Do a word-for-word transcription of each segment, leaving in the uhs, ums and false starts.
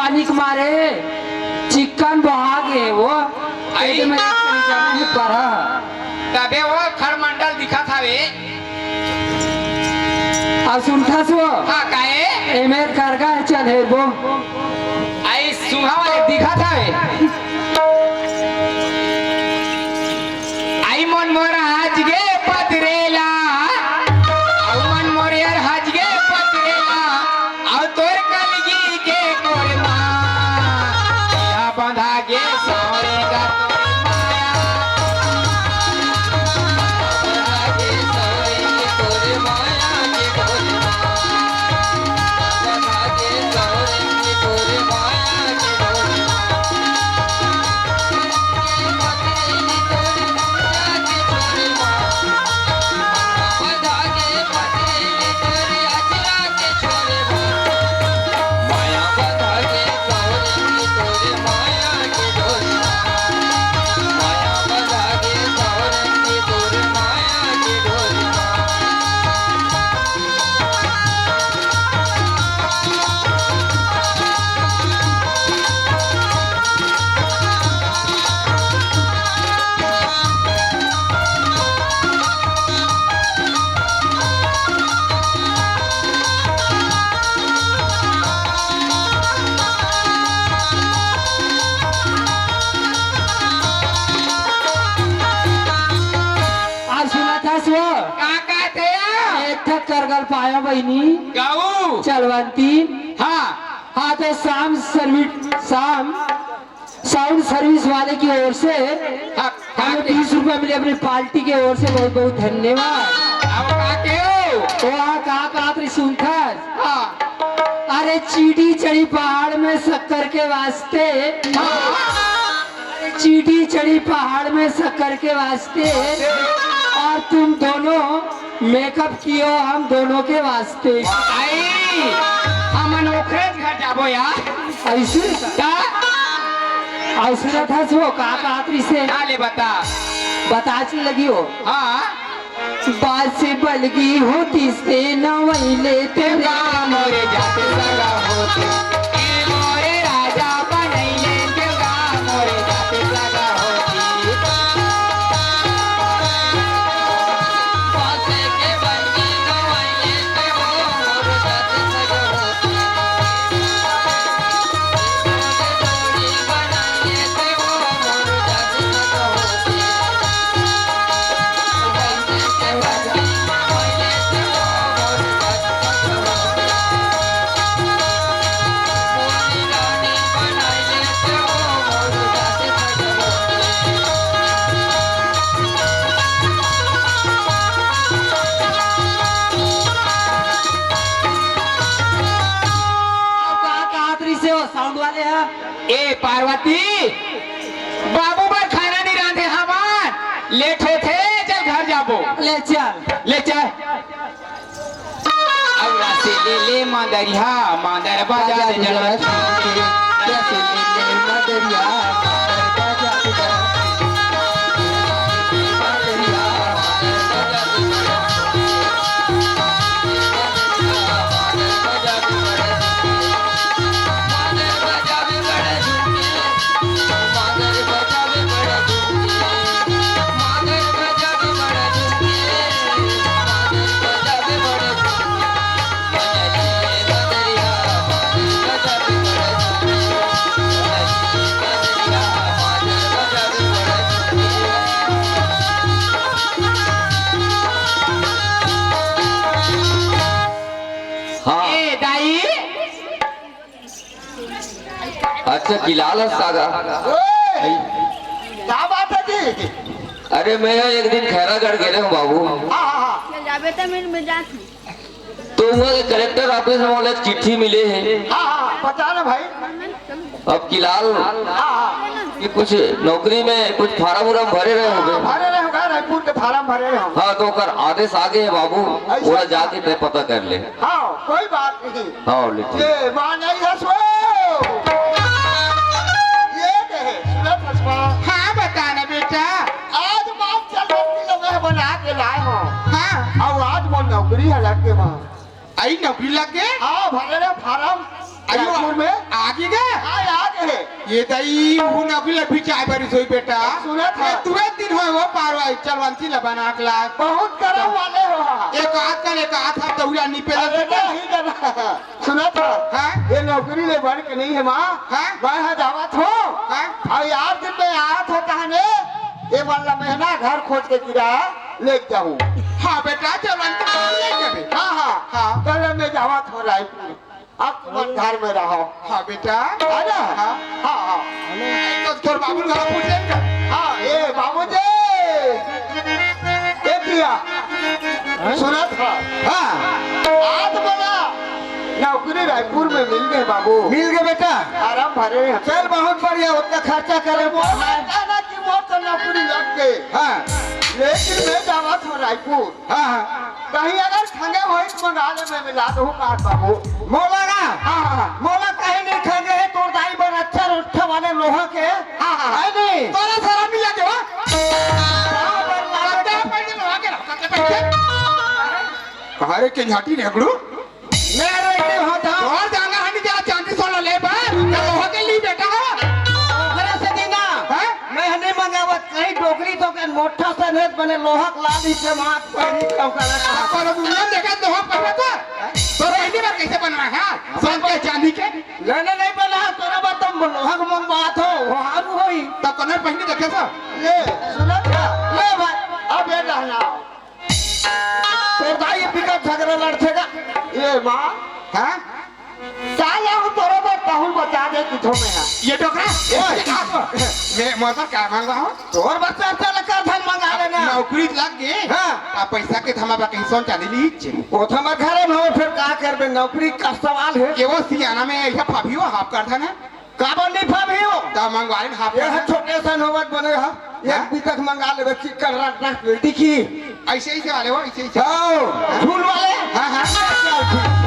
पानी के मारे चिक्कन बहा गे वो। आई। एदे में एक तरी जाना हे परहा। तभे वो खरमंडल दिखत हवे। अउ सुनथस वो? हाँ, काहे? एमेर करगा हे, चल हेरबो। आई सुहा वाले दिखत हवे। आई मन मोर हज गे पतरेला, अउ मन मोर यार हज गे पतरेला, अउ तोर कलगी के कोरमा, या बंधा गे सावरे गा तोर माया, बंधा गे सावरे गा तोर माया के कोरमा। अउ सुनथस वो? का कहत हे? एक ठक करगल पाया बहिनी। गऊ। चलवंती। हाँ। हाँ, तो शाम सर्विस, शाम साउंड सर्विस वाले की ओर से हाँ, हमें हाँ। बीस रुपया मिले, अपनी पार्टी की ओर से बहुत बहुत धन्यवाद। अब का केहू? तो हाँ, का कहत रहिस सुनथस? हाँ। अरे चींटी चढ़ी पहाड़ में शक्कर के वास्ते। हाँ। अरे चींटी चढ़ी पहाड़ में शक्कर के वास्ते। और तुम दोनों मेकअप कियो हम दोनों के वास्ते। आई, हमन ओखरे घर जाबो यार। अइसे? का? अउ सुनथस वो का कहत रहिसे? का ले बता? बताच लगी हो। हाँ। बात से बलगी होती से न वही लेते गा मोरे जाते सगा होती। ए मोरे राजा बनैले के गा मोरे जाते सगा होती। अब का कहत रहिसे वो साउंड वाले ह? ए पार्वती, बाबू बर खाना नहीं रांधे हवन, लेट होथे, चल घर जाबो। ले चल। ले चल। अउ रासे ले ले मांदरिहा, मांदर बाजा दे जलवा छूटे। रासे ले ले मांदरिहा, मांदर बाजा दे जलवा छूटे। हाँ। ए दाई, अच्छा, किलाल हस सागा। ओए, का बात हे जी? अरे, मैं एक दिन खैरागढ़ गे रहेंव बाबू। हाँ, हाँ, हाँ। चल जाबे त मैं, मैं जात हूँ। तो उहाँ के कलेक्टर ऑफिस में मोला एक चिट्ठी मिले हे। हाँ, हाँ, बता ना भाई। अब किलाल हाँ, हाँ। कि कुछ नौकरी में कुछ फार्म उरम भरे रहे होबे। भरे रहे होगा, रायपुर के फार्म भरे रहे होगा। हाँ, तो ओकर आदेश आ गे हे बाबू, ऐसा? ओला जाके तैं पता कर ले। हाँ, कोई बात नहीं। हाँ, ले ठीक। ये माँ नहीं हंस वो। ये कहे, सुनत हंस माँ। हाँ, बता ना बेटा। आज माँ चल रही लोग बना के लाए हो। हाँ। अब आज वो नौकरी है लग के माँ। आई नौकरी लग गे? हाँ, भरे रहे फार्म। अयो, रायपुर में। आगे गा? ये दई, उहू नौकरी ला भी चाय बरिस होई बेटा। सुनत हस? ए, तुरंत दिन होय वो पारवाई, चलवंती ला बना के ला। बहुत करम वाले हो। एक आध कर, एक आध हाथ दौरा निपेला अरे से नहीं दादा। सुनत हस? हाँ? ये नौकरी ले बढ़ के नहीं हे माँ। हाँ? मैं हा जावत हो। हाँ? अउ यार दिन में आत हो कहाने, ये वाला महीना घर खोज के किराया ले जाहूँ। हाँ बेटा, चलवंती ले जाबे। हाँ, हाँ। हाँ। कल मैं जावत हो रायपुर। अब तुमन घर में रहो। हाँ बेटा। है ना? हाँ। हाँ, हाँ। ए, तो तोर बाबू घर पूछ ले का? हाँ, ए बाबूजी। ए पिया। सुनत हस? हाँ। आज मोला नौकरी रायपुर में मिल गे बाबू। मिल गे बेटा। फारम भरे हँव। चल, बहुत बढ़िया, ओतना खर्चा करे मोर। ना कि मोर तो नौकरी लग गे। हाँ। लेकिन मैं जावत हँव रायपुर। हाँ, हाँ। कहीं अगर खंगे होही त मंगा ले, मैं मिला दूँ बात बाबू। मोला ना? हाँ, हाँ। मोला कहीं नहीं खंगे हे, तोर दाई बर अच्छा रोट्ठा वाले लोहा के। हाँ, हाँ। है नहीं? तोला सारा मिला के, हाँ? हाँ, बर लागे। कत्ते पैसे लोहा के रहो, कत्ते पैसे? कहाँ रे, के झाटी नेगड़ू? मैं रे के होता। तोर जांगर हनी जा चांदी सोना ले बर, का लोहा के ली बेटा हो? ओकरे से दी ना। हाँ? मैं नहीं मंगावत, कहीं डोकरी तो के मोटा सा नेत बने लोहा के लाल ही से माथ पहनी चौकाला। पर दुनिया देखा लोहा पहना तो? तो पहली बार कैसे बनवा है? सोन के चांदी के? लेने नहीं बना, तोरा बात तुम लोहा के मंगवात हो, वो हारू होई। तब कनर पहनी देखे सा? ले, सुनत हस? ले भाई, अब ये रहना। तोर दाई ये बिकट झगरा लड़थे का? ए माँ। हाँ? का लाहूँ तोरे बर कहूँ बता दे कुछो में है। ये डोकरा? ओए। आप, मैं मोर बर का मांगवा हो? तोर बर चर्चा लगा धन मंगा लेना। नौकरी लग गे। हाँ। आ पैसा के धमा बा कहीं सोन चांदी लीच। ओ तो हमर घरे में हो, फिर का करबे? नौकरी का सवाल है। ये वो सियाना में ऐसा फाफी हो, हाफ कर धन है। काबर नहीं फाफी हो? ता मंगवाइन हाफ ये कर। छोटे सन होवत बने हा। हाँ? एक बीतक मंगा लेबे, चिक्कन रख रख के दिखी। ऐसे ही से वाले हो, ऐसे ही से। हाँ, फूल वाले? हाँ, हाँ। चल, ठीक।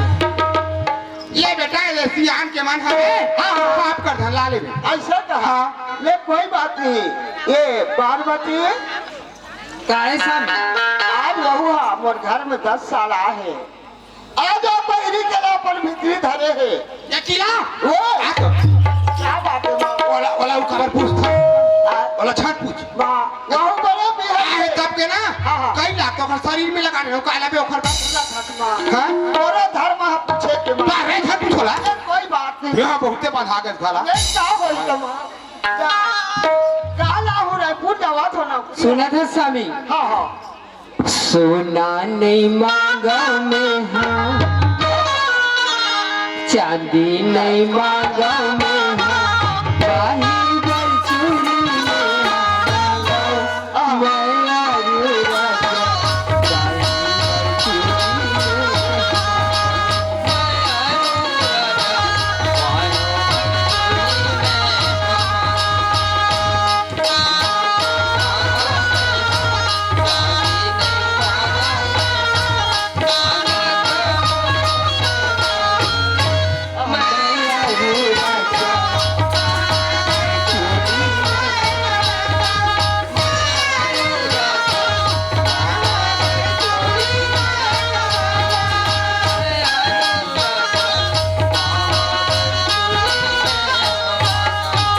ये बेटा, ये सियान के मन हवे। हाँ, हाँ। हाफ कर धन ला लेबे। ऐसा कहा? हाँ। ले, कोई बात नहीं। ये पार्वती। काहे सन? आज रहू हा, मोर घर में दस साल आहे। आ जा, बहिरी के ला अपन भीतरी धरे हे। ये किला? ओ! आ तो। क्या बात है, माँ? ओला, ओला, उ काबर पूछता? आ? ओला छठ पूछ। माँ, वहू बड़े बिहार आ, है, में। तब के ना? हाँ, हाँ। कई लाख तो ओकर शरीर में लगा रहे हो, काला पे ओकर बात। हाँ? तोरे धर्म हम पूछे के माँ। बारे छठ पूछ ओला। अरे, कोई बात नहीं। यहाँ बहुते बंधा गए साला। ये क्या बोलता माँ? का, का लाहू रायपुर जावत हो ना? सुनत हस स्वामी? हाँ, हाँ। सोना नइ मांगव मेंहा, चांदी नइ मांगव मेंहा, बाहिर बर चूड़ी मेंहा मांगव, मैं आरू राजा, बाहिर बर चूड़ी मेंहा।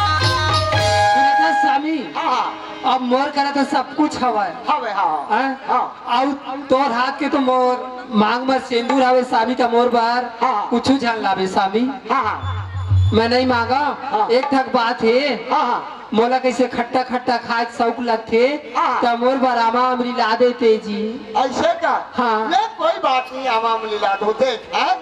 सुनत हस स्वामी? हाँ, हाँ। अब मोर करा तो सब कुछ हवय। हवय, हाँ, हाँ। हैं? हाँ। अउ तोर हाथ के तो मोर मांग म सेंदूर हवे स्वामी, त मोर बर हाँ, हाँ। कुछु झन लाबे स्वामी। हाँ, हाँ। मैं नहीं मांगा। हाँ। एक ठक बात हे। हाँ, हाँ। मोला कइसे खट्टा खट्टा खाए के शौक लगथे, हाँ। त मोर बर आमा अमली ला देते जी। ऐसे का? हाँ। ले, कोई बात नहीं, आमा अमली ला दो। देख, हैं?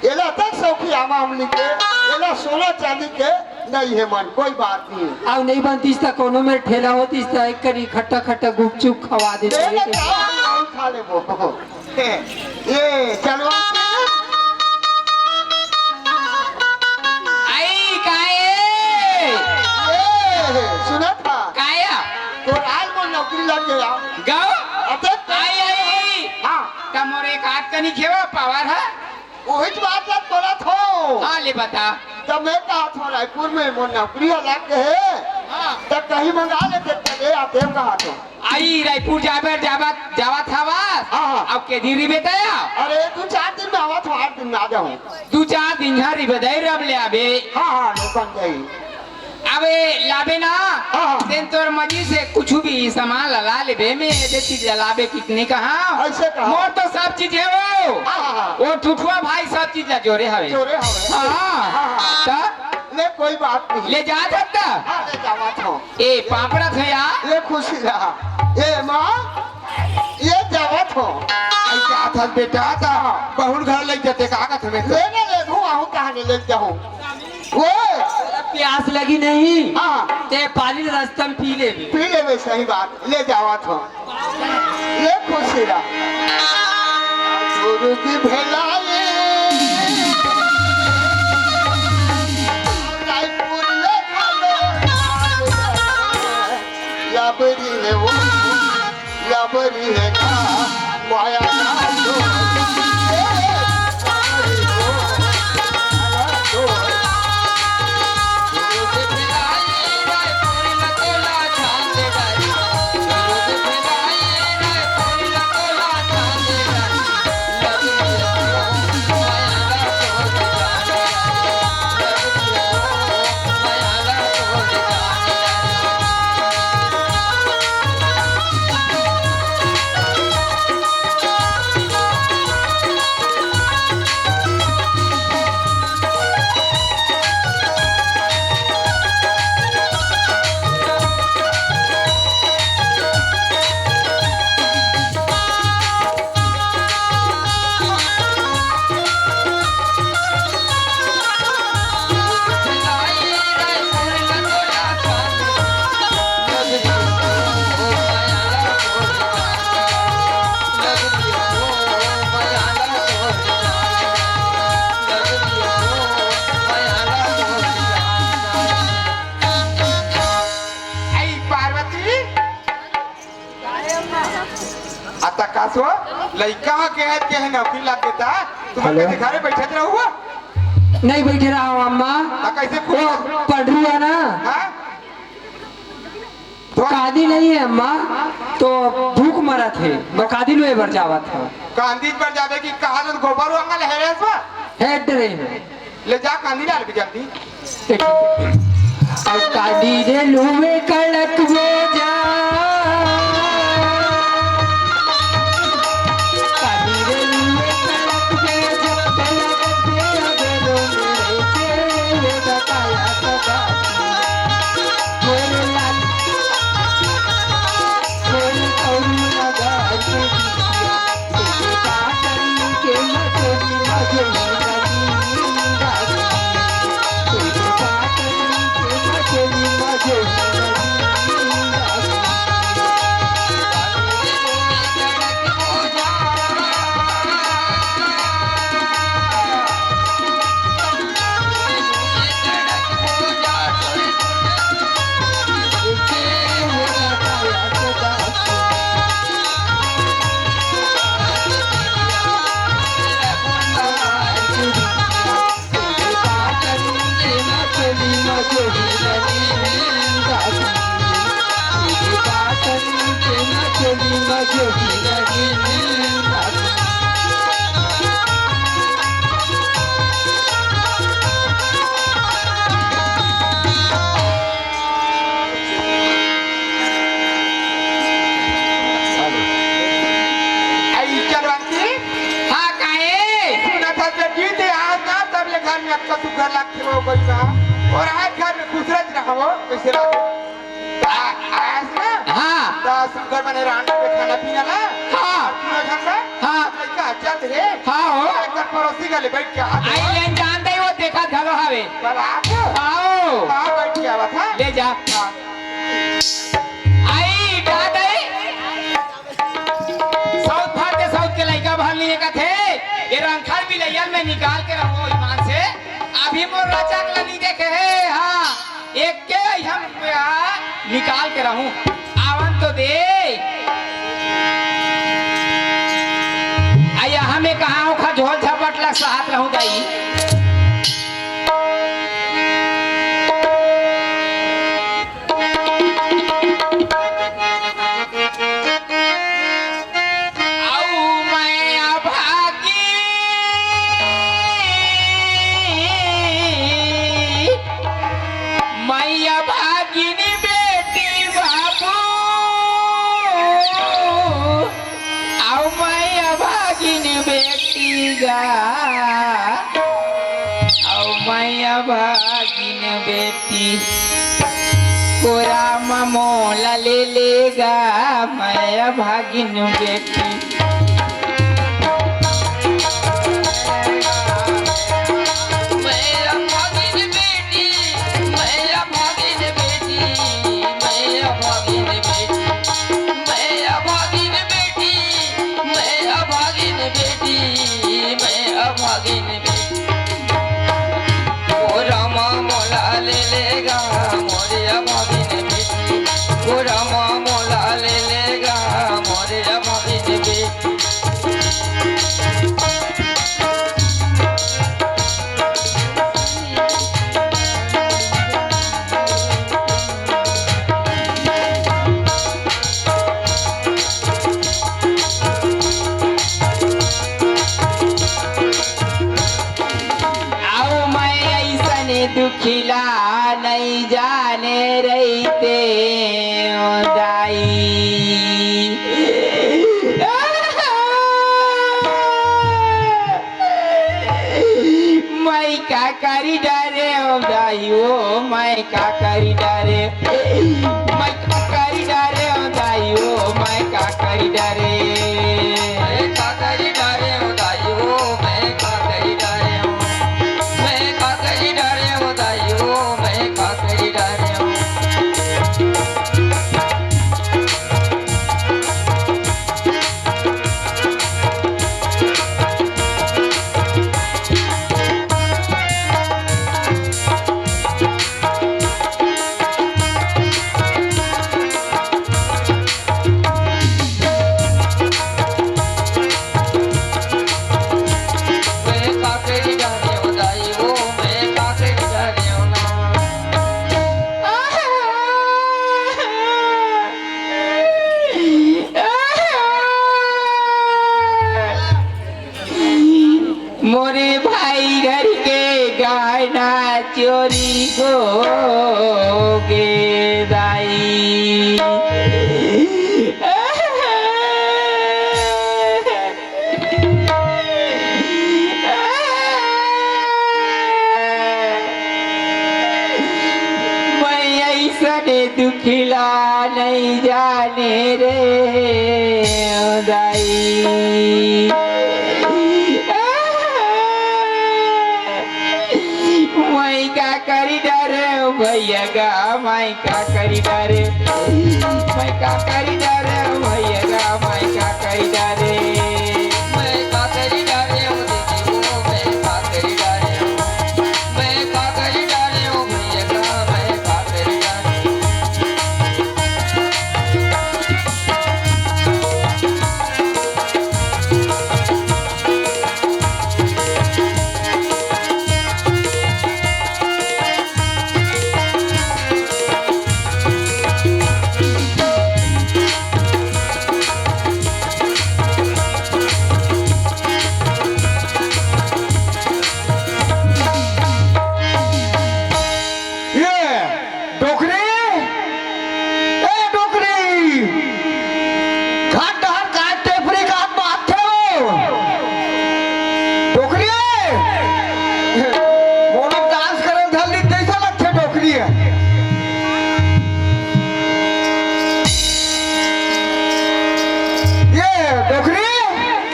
एला तक शौकी आमा अमली के, एला सोना चांदी के नहीं हे मन, कोई बात नहीं। अउ नहीं बनतीस त कोनो मेर ठेला होतीस त एक कनी खट्टा खट्टा गुपचुप खवा देते। ले, ले, खा ले, खा ले वो। ये चलवा। आई काए? ए, सुनत हस? काया? तोर आज मोर नौकरी लग गया। गौ? अबे आई, आई। हाँ। त मोर एक हाथ कनी खेवा पावर है? उहीच बात ला बोलत हो। हाँ, ले बता। त मैं कहत हो, रायपुर में मोर नौकरी ह लग गए हे। हाँ। त कहीं मंगा लेते, त ले आते, कहत हो। आई, रायपुर जाबर, जावत, जावत हवस? हाँ, हाँ। अब के दिन रहिबे तैं? अरे, दू चार दिन में आवत हो, आठ दिन में आ जाहूँ। दू चार दिन झन रहिबे तैं, रब ले आबे। हाँ, हाँ, ले बन जाही। ए, लाबे ना, हाँ, हाँ। तेन तोर मजी से कुछु भी सामान ला, ला लेबे, मैं एदे चीज ला लाबे कि नहीं कहा? ऐसे कहा? मोर तो सब चीज हे वो। हाँ, हाँ, हाँ। वो ठुठुआ भाई सब चीज ला जोरे हवे। जोरे हवे। हाँ। हाँ, हाँ। त? ले, कोई बात नहीं। ले जात हस त? हाँ, ले जावत हँव। ए, पापड़ा थे यार। ले, खुशी रहा। ए, माँ, ये जावत हँव। आई जात हस बेटा, त हाँ। बहू घर ले जते का कथे में? ले ना, ले, धुआँ हूँ, कहाँ ले, ले जाऊँ? ओए! प्यास लगी नहीं? हाँ। ते पानी रस्ता में पी लेबे। पी लेबे, सही बात। ले जावत हँव। ले खुशी रहा। गुरु की भेलाई। रायपुर ले खा लो। लबरी है वो। लबरी है का माया ना दो। आई पार्वती, अतका सो लइका ह के हे, के हे नौकरी लाग देता। तुमन हेलो। कइसे घरे बइठत रहू? नहीं बइठे रहा हूँ अम्मा। त कइसे वो खुश? पंडरू हे ना? हाँ? तो कांदी नहीं है अम्मा, तो भूख मरत हे, मैं कांदी लुए बर जावत हँव। कांदी बर जाबे कि कहाँ ले गोबर अंगल हेरे हस? हेड रहे हैं। ले जा कांदी डाल के जल्दी। अउ कांदी रे लुए कड़क बोजा। कांदी रे लुए कड़क बोजा, भला बतिया गलो मेरे के, ये बताया सदा। मोरे लाल, मोरे कौड़ी लगा के आई चलवंती? हाँ, काहे? सुनत हस बेटी, ते आज ना तब ले घर में अतका सुग्घर लागथे वो गई बा। अउ आज घर में खुसरत रहा वो, कइसे लागथे? आ, आज ना? हाँ। त सुग्घर बने रांध के खाना पीना ला। हाँ। तीनों झन ला। हाँ। लइका चल रे। हाँ हो। एक बार पड़ोसी घर ले बइठ के आ। आई लेन जान दे, वो देखा घलो हवे। बराबर। आओ। हाँ, बइठ के आवत, हाँ। ले जा। हाँ। आई, का दे? सउत फाट के सउत के लइका भर लिए कथे, ये रंखर बिलैया ल मैं निकाल के रहूं ईमान से। अभी मोर रचक ल नी देखे हे, हाँ, एक के हम, हाँ, निकाल के रहूं। आवन तो दे। आ यहाँ मैं कहाँ हूँ, खा झोल झपट लग साथ रहूं दाई। अऊ मैं अभागी, मैं अभागी। गा, अउ मैं अभागिन बेटी, कोरा म मोला ले लेगा, मैं अभागिन बेटी। मैं अभागिन बेटी, मैं अभागिन बेटी, मैं अभागिन बेटी, मैं अभागिन बेटी, मैं अभागिन बेटी, मैं अभागिन बेटी। ओ रामा मोला ले लेगा, मोरे अभागिन बेटी। ओ रामा मोला ले लेगा, मोरे अभागिन बेटी। अउ मैं अइसने दुखिला नइ जाने रहितेंव दाई। मैं का करी डरेंव दाई ओ, मैं का करी डरेंव, मैं का करी डरेंव दाई ओ, मैं का करी डरेंव। मैं का करी डरेंव दाई ओ, मैं का करी डरेंव। मैं का करी डरेंव दाई ओ, मैं का करी डरेंव। मैं का करी डरेंव दाई ओ, मैं का करी डरेंव ना। मोरे भाई घर के गहना चोरी होगे दाई। मैं अइसने दुखिला नइ जाने रेंव दाई। मैं का करी डरेंव भइया गा, मैं का करी डरेंव, मैं का करी डरेंव भइया गा, मैं का करी डरेंव। मैं का करी डरेंव दीदी ओ, मैं का करी डरेंव। मैं का करी डरेंव भइया गा, मैं का करी डरेंव। ये डोकरी, ए डोकरी, घाट डहर का टेपरी का बात थे वो। डोकरी, मोनो डांस करे धर ली, कैसा लगथे डोकरी है? ये डोकरी,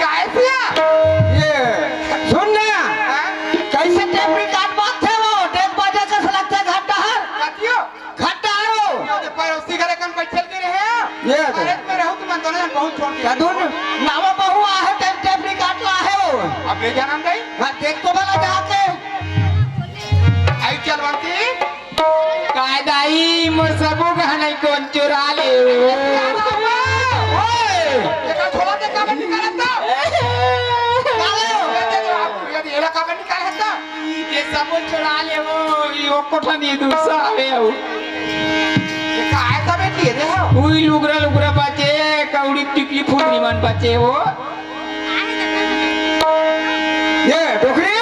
कैसे? ये सुन ना, हाँ? कैसे टेपरी का बात थे वो, डेग बाजा कैसा लगथे घाट डहर? कतियो? खट्टा आरो। ये तो पड़ोसी घरे कन बैठल के रहे हैं। ये तो। अरे, मैं रहूं तो मैं दोनों जन बहुत छोड़ दिया। कदुन नावा बहु आहे, तेल टेपरी काट ला है वो। अब ले जाना नहीं। हाँ, देख तो भला जाके। आई चलवंती। काय दाई, मोर सबो गहना कोन चुरा ले। ओए। देखा, छोड़ा दे, काबर निकालत था? काले हो? ये देखो, आप, ये देखो, काबर निकालत था? ये सबो चुरा ले वो, ये वो कोठा नहीं दूसरा आवे हो। ये का है तबे दिए दे हो? उई लुगरा लुगरा बचे, कौड़ी टिकली फुदरी मन बचे हो। ये डोकरी?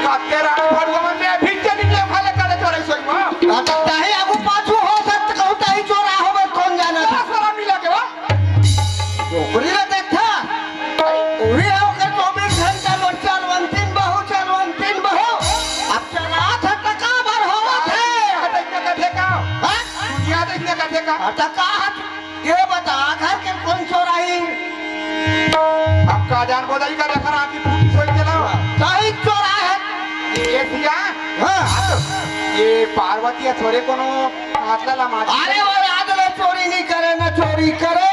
काते रात भर वो मन में अभी चली गया, खाले काले चोरे सोई हो। आता ताही आगू पाछू हो सकत, कहूँ ताही चोरा हो, बस कौन जाना था? सारा मिला के वो? डोकरी ला देखा? उही हो के चौबीस घंटा लोचा अच्छा, का हत? ये बता, घर के कोन चोराही? अब का जान बोलई का देखा रहा कि फूटी सोई के लावा। सही चोरा है। ये सिया? हाँ। ये पार्वती या छोरे कोनो हाथ ला मार। अरे वो याद ले चोरी नहीं करे, ना चोरी करे।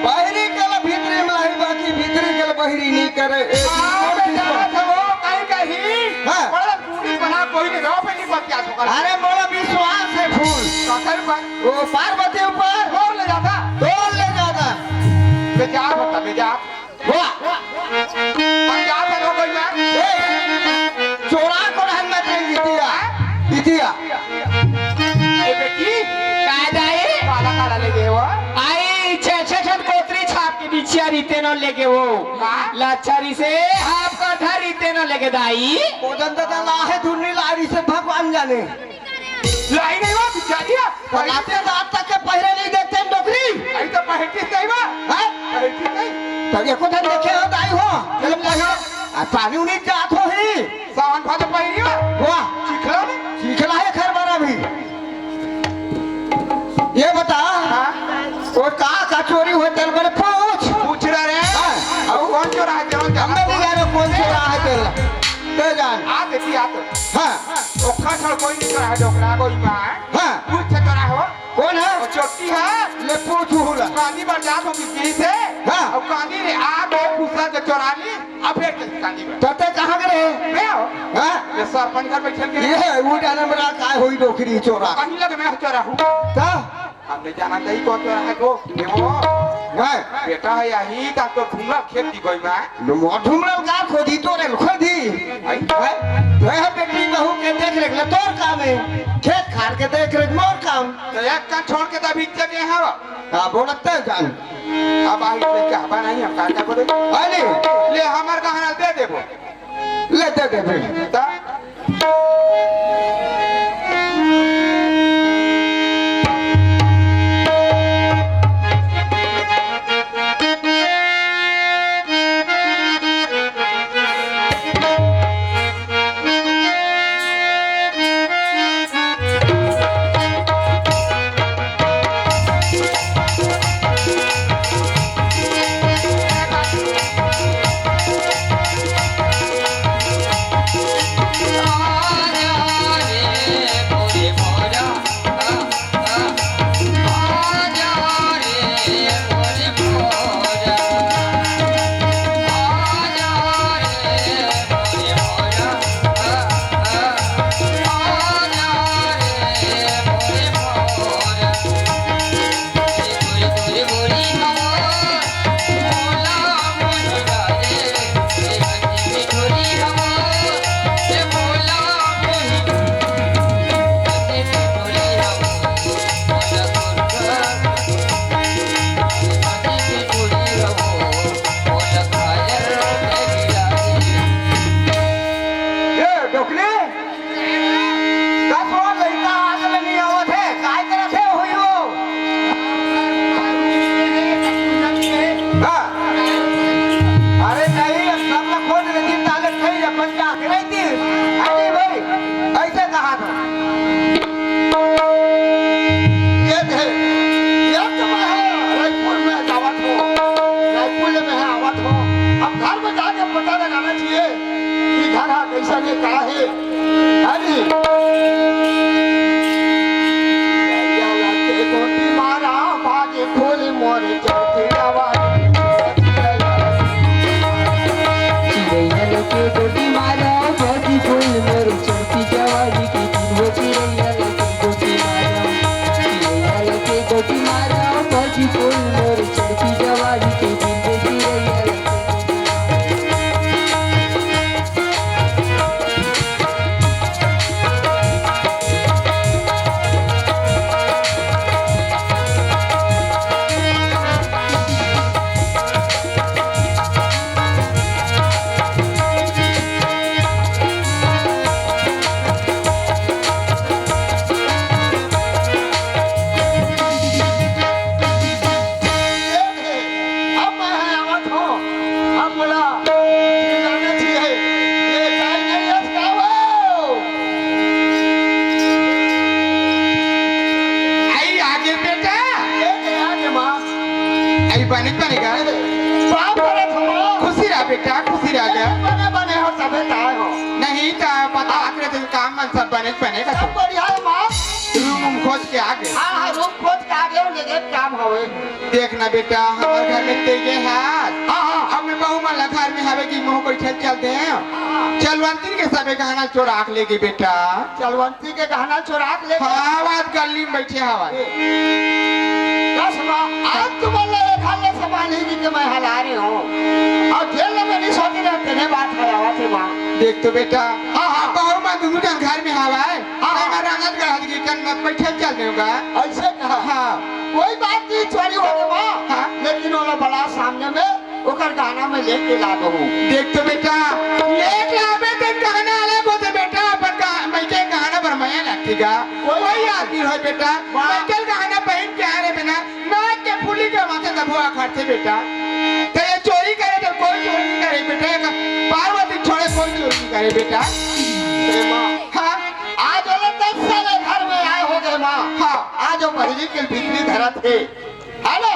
बहरी के ला भीतरी में लाई, बाकी भीतरी के ला बहरी नहीं करे। ए, हाँ, कौन चीज बेटा, का? वो कहीं कहीं हाँ। बड़ा दूरी बना, कोई नहीं, गाँव पे नहीं बच गया तो कर। अरे मोला विश्वास है फूल। तो कर पर। वो पार्वती ऊपर। तोड़ ले जाता। तोड़ ले जाता। बेजा बता, बेजा। वाह। हम जा था लोग में। ए, चोरा को रहन मत रे, इतिया। इतिया। ए बेटी। का जाए? काला काला ले गए हो। आई, छे, छे, छन कोतरी छाप के बिछिया रीते न लेगे वो। का? लच्छरी से आपका घर रीते न लेगे दाई। ओजन तो लाहे दुर्नी लारी से भगवान जाने। लाई नहीं हुआ बिचारिया। रात से रात तक के पहरे नहीं देखते हैं डोकरी। आई तो पहनती नहीं बा। हैं? पहनती नहीं। तो ये को धन देखे हो दाई हो। चलो पहरो। आ, पानी उनी जात हो ही। सावन भादो पहरी हो। वाह। चिखला में। चिखला है घर बना भी। ये बता। हाँ? वो का का चोरी हुए तेल बने पूछ। पूछ रहा रे। हाँ। अब कौन चोरा है तेल? हम नहीं जानो कौन चोरा है तेल। ते जान। आ देखी आ तो। हाँ। ओखा छोड़ कोई नहीं चोरा है डोकरा कोई मार। हाँ। पूछ चोरा हो। कौन है? वो चोटी है। ले पूछ हुला। कानी बार जात हो किसी से। हाँ। और कानी रे आ गए फुसला के चोरानी, अब फिर के कानी बार। तते कहाँ के रहे? मैं हो। हाँ? ये सरपंच घर बैठल के। ये है, वो जाने मेरा काय हुई डोकरी चोरा। कहीं लगे मैं चोरा हूँ। का? हमने जाना नहीं कौन चोरा है को। ये वो। हाँ। बेटा है यही, तब तो घूमला खेत की कोई में। लो, मोर ढूंढल का खोदी तोरे ल खोदी। आई। हैं? तोहे बेटी बहू के देख रेख ले तोर काम है, खेत खार के देख रेख मोर काम। तो एक का छोड़ के तब इज्जत ये हवा। हाँ, बोलत है जान। अब आई से क्या हवा नहीं, हम का क्या बोले? अरे। ले, हमार गहना दे देबो। ले दे देबे। ता? बने बने गा। पाँव परत हँव माँ। खुशी रह बेटा, खुशी रह गा। बने बने हो, सबे काय हो। नहीं त बता, आखिर दिन काम मन सब बने बने गा। सब बढ़िया हे माँ। रूम खोज के आ गे। हाँ हाँ, रूम खोज के आ गे, लेकिन काम हवे। देख ना बेटा, हमर घर में तेगे हाथ। हाँ हाँ। अब मैं बहू मन ला घर में हवे कि मोह बैठे चल दे। हाँ हाँ। चलवंती के सबे गहना चोरा के ले गे बेटा। चलवंती के गहना चोरा के ले गे? हाँ, आज गली में बैठे हवा। ए, कस माँ, आज तुमन ला ए घर ले समान ही कि मैं हला रहे हँव। अउ जेल में नहीं सोती रहते ने बात है, आवा थे माँ। देख तो बेटा, हाँ, हाँ। बहू मन दुनू झन घर में हवा। हाँ, हाँ। मैं रंगत गढ़त के कन में बैठे चल देगा। ऐसे कहा? हाँ। कोई बात नहीं, चोरी हो गे माँ। हाँ। लेकिन ओला बला सामने में ओकर गहना में लेके ला दहूँ। देख तो बेटा, लेके आबे ते गहना अलग होथे बेटा, अपन गा-, मइके गहना बर मया लगथे गा। कोई कोई आदमी होय बेटा, वाह। मइके गहना पहिन के आ रहे बिना, नाक के फूली के माथे दबोआ खड़थे बेटा। त ये चोरी करे त कोई चोरी नहीं करे बेटा, एक पार्वती छोड़े कोई चोरी नहीं करे बेटा। अरे माँ, हाँ। आज वाला दस साल घर में आए हो गए माँ। हाँ। आज वो बहिरी के बिक्री धरत हे। है ना?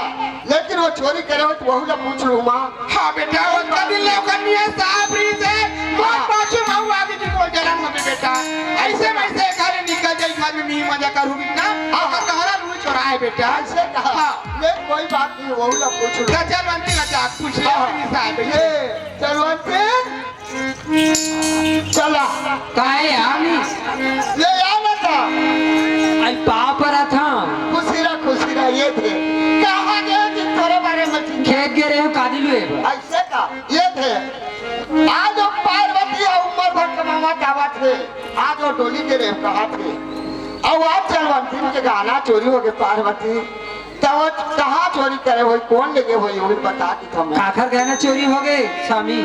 लेकिन वो चोरी करे हो तो वहू ला पूछ लूँ माँ। हाँ बेटा, ओतका दिन ले ओकर नियत साफ रहिस हे। मोर पाछू में आगे की कोई जलन होगे बेटा। ऐसे में ऐसे घर निकल जाई, घर में मी मजा करूँगी ना। हाँ, ओकर हाँ। गहना लूट चोराए बेटा। ऐसे कहा। हाँ। ले कोई बात नहीं, वहू ला पूछ लूँ। चल, चलवंती ला जा, पूछ ले हाँ। अपनी साहब से। ये चलवंती। चला। काहे आमी? ले आ ना का। आई पाँव परत हँव। खुशी रह, खुशी रह, ये थे। कहाँ गए थे तोरे बारे में चिंता? खेत गे रहे हँव, कादी लुए बर। ऐसे का? ये थे। आज वो पार्वती अउ उमर भर कमावत आवत हे। आज वो डोली गे रहे हँव, कहा थे। अउ आज चलवंती के गहना चोरी हो गे पार्वती। त वो कहाँ चोरी करे होही, कोन लेगे होही, वो भी बता दी हमें। काखर गहना चोरी हो गे, स्वामी?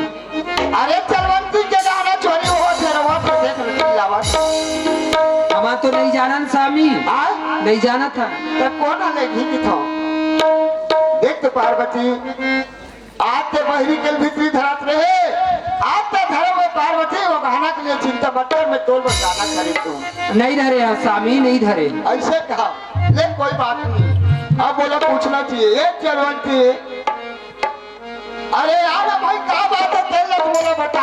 अरे चलवंती के गहना चोरी हो, फेर वो तो देख ले, चिल्लावत। हमार तो नहीं जानन, स्वामी। आय? नहीं जानत हन। त कोन ले घी की थो? देख तो पार्वती, आज ते बहिरी के भीतरी धरत रहे, आज ते धरे में पार्वती, वो गहना के लिए चिंता मत कर, मैं तोर बस गाना खरीद दूँ। नहीं धरे हँव, स्वामी, नहीं धरे। ऐसे कहा, ले कोई बात नहीं। अब बोला, पूछना चाहिए, ये चलवंती, अरे यार भाई, का बात है, तेल लग बोला बता।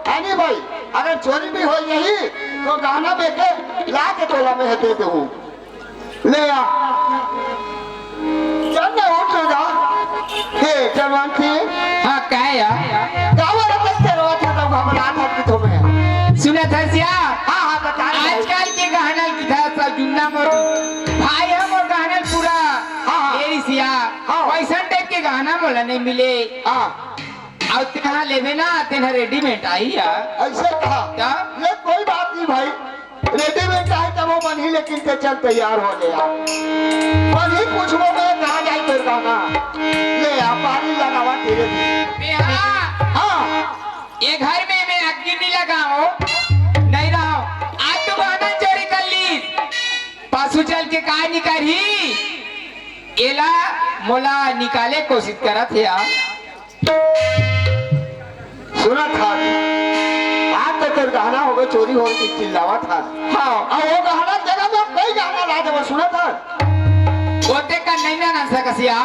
है नहीं भाई, अगर चोरी भी हो यही, तो गहना बेके ला के तोला मैं दे दूँ। ले आ। चल ना, उठ ना जा। हे, चलवंती। हाँ, काय या? का बोला, बस तेरा था, तो घबरात हस कि तुम्हें। सुनत हस या? हाँ, हाँ, बता रहे हैं। आजकल के गहना की था, सब जुन्ना मोर भाई है, मोर गहना पूरा हाँ, हाँ। मेरी सिया। हाँ। वैसन टाइप के गहना मोला नहीं मिले। हाँ। अउ तेहा लेबे ना, तेहा रेडीमेड आही या। ऐसे कहा? क्या? ले, कोई बात नहीं भाई, रेडीमेड चाहे तब वो बनही, लेकिन ते चल तैयार हो ले यार। बनही पूछबो मैं, कहाँ जाई तोर गहना? ले यार, पानी लगावा धीरे धीरे। बे हाँ। हाँ। ये घर में मैं अग्नि नहीं लगाओ, नहीं रहो। आज तो गहना चोरी कर ली, पशु चल के काय निकलही? एला मोला निकाले कोशिश करत हे यार। सुनत हस, आज तो तोर गहना होगे, चोरी होगे कि चिल्लावत हस। हाँ। अउ वो गहना जगह में कई गहना ला देबो, सुनत हस? ओते का नहीं ना, ना सकस या।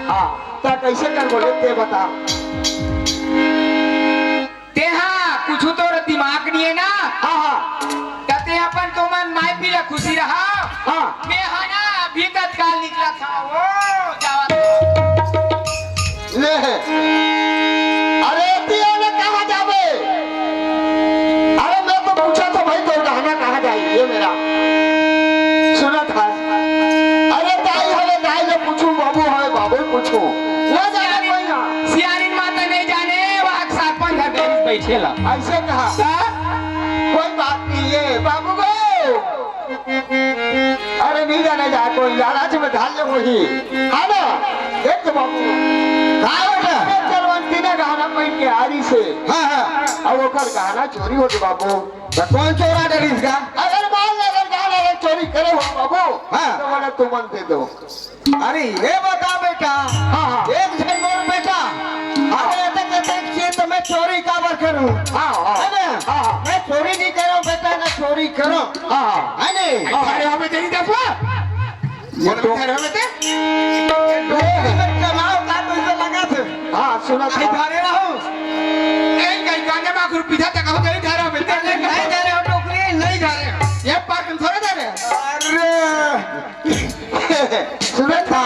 हाँ, त कैसे कर बोले, ते बता। तेहा कुछु तोर दिमाग नहीं है ना? हाँ, हाँ। त ते अपन तुमन माई पी ला खुशी रहा। हाँ। मैं हा ना अभी तत्काल निकला था, वो जावा था। ले। अरे तिया ने कहाँ जाबे? अरे मैं तो पूछा था भाई, तोर गहना कहाँ जाई? ये मेरा। सुनत हस। अरे दाई हवे, दाई ले पूछू, बाबू हवे, बाबू पूछू। ना जाने कोई ना। सियारिन माता नहीं जाने, वहाँ सरपंच घर में बैठे ला। ऐसे कहा। का? कोई बात नहीं है, बाबू गो। अरे नहीं जाने जा कोई, लालच में ढाल ले वही। हाँ ना? देख तो बाबू। का बेटा? अरे चलवंती ने गहना पहन के आ रही से। हाँ, हाँ। अब ओकर गहना चोरी हो गया बाबू। त कोन चोरा डरिस गा? अगर मान ले, अगर गहना अगर चोरी करे हो बाबू, हाँ। तो बोला तुमन दे दो। अरे ये बता बेटा, हाँ, हाँ। एक झन मोर बेटा, हाँ। अगर एतक एतक चीज तो मैं चोरी काबर करूँ? हाँ, हाँ। है ना? हाँ, हाँ। मैं चोरी नहीं करूँ बेटा, ना चोरी करूँ। हाँ, हाँ। है नहीं? हाँ। अरे हमें तेरी दफा। ये बोलो तो बेटा, हमें ते? ये तो मैं कमाऊँ नहीं धरे हो। नहीं, नहीं, गांजा माखुर पीछा तक हो, नहीं धरे हो, बेटा। अरे, नहीं धरे हो, टोकरी, नहीं धरे हो। ये पार तुम थोड़े धरे हो। अरे। सुबह था,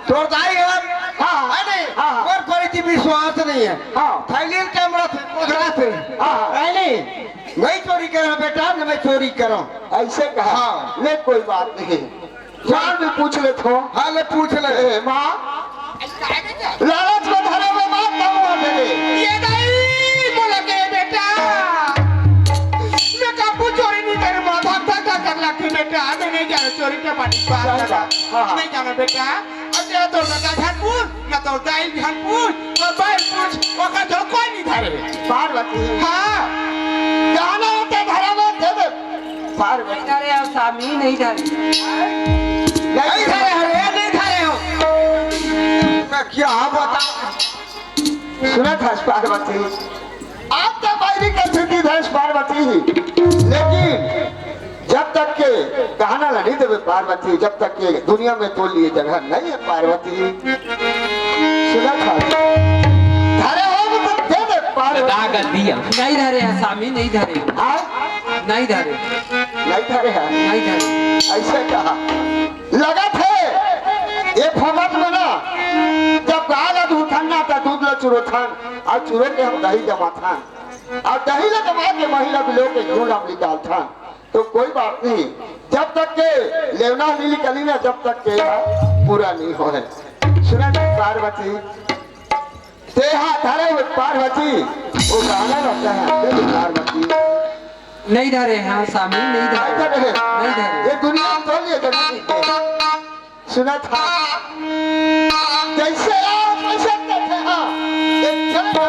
तोर दाई और, हाँ, है नहीं? हाँ। और कोई की विश्वास नहीं है। हाँ। थैली कैमरा थे, पकड़ा थे। हाँ। है नहीं? नहीं चोरी करा बेटा, न मैं चोरी करा। ऐसे कहा? हाँ। ले, कोई बात नहीं। जान भी पूछ ले थो। हाँ, ले पूछ ले। ए, माँ, लालच में धरे हुए बात का हुआ तेरे? ये नहीं बोला के बेटा, मैं काबू चोरी नहीं करे, माँ धक धक धक कर लगती बेटा, मैं नहीं जा रहा चोरी के पानी पार सही लगा। बात। हाँ, हाँ। नहीं जाना बेटा। अब तेरा तो लगा झन पूछ, ना तो दाई झन पूछ, तो बाई पूछ, ओका जो कोई नहीं धरे। पार्वती। हाँ। जाना होता धरा में दे दे। पार्वती। नहीं धरे हो स्वामी, नहीं धरे। नहीं धरे हो, ये नहीं धरे हो। मैं क्या बताऊं? सुना था पार्वती, आप तो बैरी का स्थिति था पार्वती, लेकिन जब तक के गहना ला नहीं देवे पार्वती, जब तक के दुनिया में तो लिए जगह नहीं है पार्वती। सुना था, धरे हो तो दे दे पार्वती। नहीं धरे हैं स्वामी, नहीं धरे। हाँ? नहीं धरे। नहीं धरे हैं? नहीं धरे। ऐसे कहा। लगत हे, ये फोकट में ना, जब गाय ला दूहथन ना, त दूध ला चुरोथन, अउ चुरो के हम दही जमाथन, अउ दही ला जमा के मही ला बिलो के घी ला हम निकालथन। तो कोई बात नहीं, जब तक के लेवना नहीं निकली ना, जब तक के पूरा नहीं होय। सुना जी पार्वती, तेहा धरे हुए पार्वती, वो गाना रहता है, दे दे पार्वती। नहीं धरे, हाँ, स्वामी, नहीं धरे। नहीं धरे। नहीं धरे। ये दुनिया में तो ये जगह नहीं है। सुना था, जैसे आप वैसे कहते हैं, एक जगह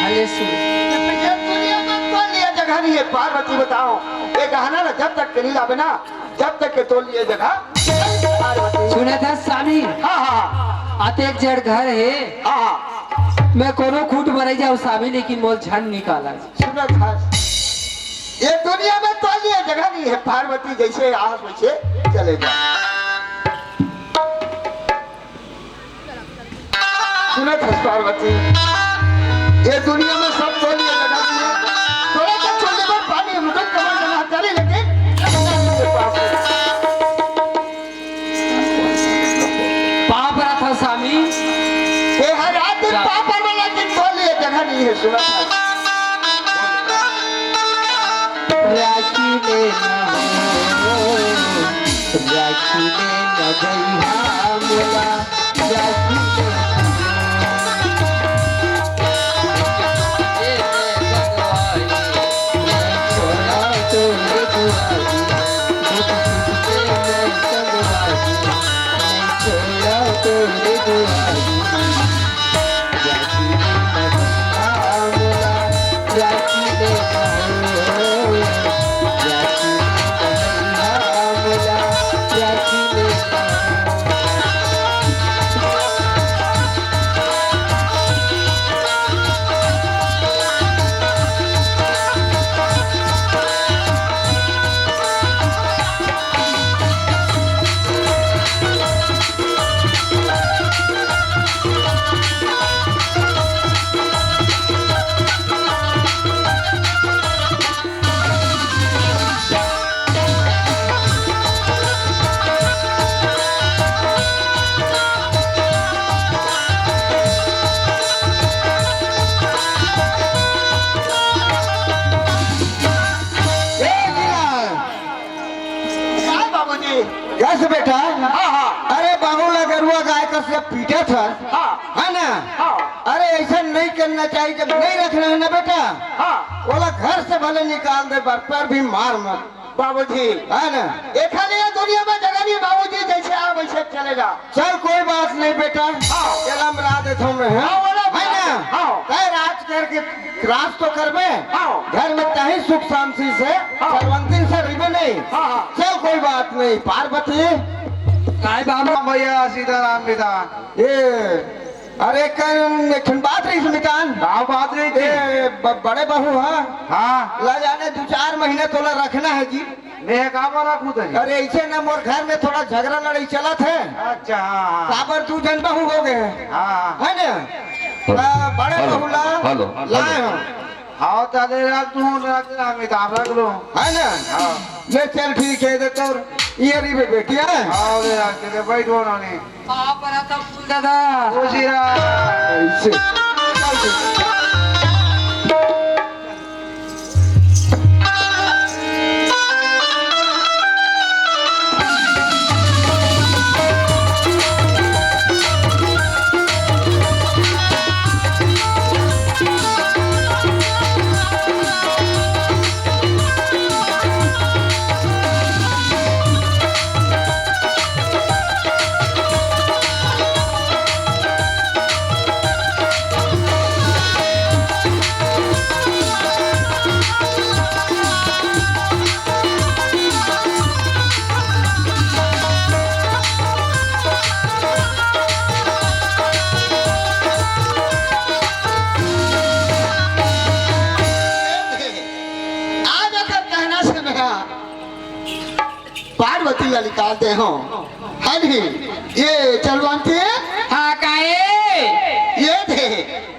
हले सुन। ये दुनिया में तो लिए जगह नहीं है, पार्वती बताओ। ये गहना ना जब तक के नहीं लावे ना, जब तक के तो लिए जगह नहीं है, पार्वती। सुना था स्वामी? हाँ, हाँ। अतेक जड़ घर है। हाँ, हाँ। मैं कोनो खूंट मरई जाऊँ स्वामी, लेकिन मोल झन निकाला। सुना था। ये दुनिया में तो लिए जगह नहीं है, पार्वती जैसे आस वैसे चले जाओ। सुनत हस पार्वती, ये दुनिया में सब चोरी है, जगह में। तोरा तो चोरी पर पानी, हम तो कमर बना करी, लेकिन पाप रहा था स्वामी। ये हर रात दिन जा। पाप आने लगे, चोरी है, जगह नहीं है, सुनत हस। राखी में ना हो, राखी में ना गई मोला। यस बेटा। हाँ, हाँ। अरे बहू ला गरुआ गाय कस जब पीटत हस, हाँ। है ना? हाँ। अरे ऐसा नहीं करना चाहिए, जब नहीं रखना है ना बेटा, हाँ। ओला घर से भले निकाल दे, पर, पर भी मार मत। बाबूजी। है ना? एखर लिए दुनिया में जगह नहीं बाबूजी, जैसे आ वैसे चले जा। चल कोई बात नहीं बेटा, हाँ। चल हम राह देथों मैं, हाँ? हाँ, ओला है ना? हाँ। तय राज करके राज तो करबे, हाँ। घर में तही सुख शांति से, हाँ। सरवंतिन से रहिबे नहीं। हाँ, हाँ। चल कोई बात नहीं, पार्वती। काय बाबा भैया सीताराम बेटा। ए, अरे कन एक ठन बात रही मितान। का बात रही थी? ए, ब-, बड़े बहू हा। हाँ। ला जाने दू चार महीना तोला रखना है जी। मैं का बोला खुद है? अरे ऐसे ना मोर घर में थोड़ा झगड़ा लड़ाई चलत है। अच्छा, हाँ, हाँ। काबर दू झन बहू हो गए हैं। हाँ, हाँ। है ना? ता बड़े हेलो, बहू ला हेलो, हेलो। लाए हो। हाँ, ताले राख दूँ, राख दूँ, अमिताभ रख लो। है ना? हाँ। ले चल ठीक है, दे तोर ये रही बे-, बेटी है। हाँ, ले राख दे, बैठ वो ना नहीं। बाप रे, तब फूल दादा। खुशी रहा। ऐसे। आज एकर कहना से मेरा पार्वती ला निकाल दे हो। हाँ जी, ये चलवंती। हाँ, काहे? ये दे,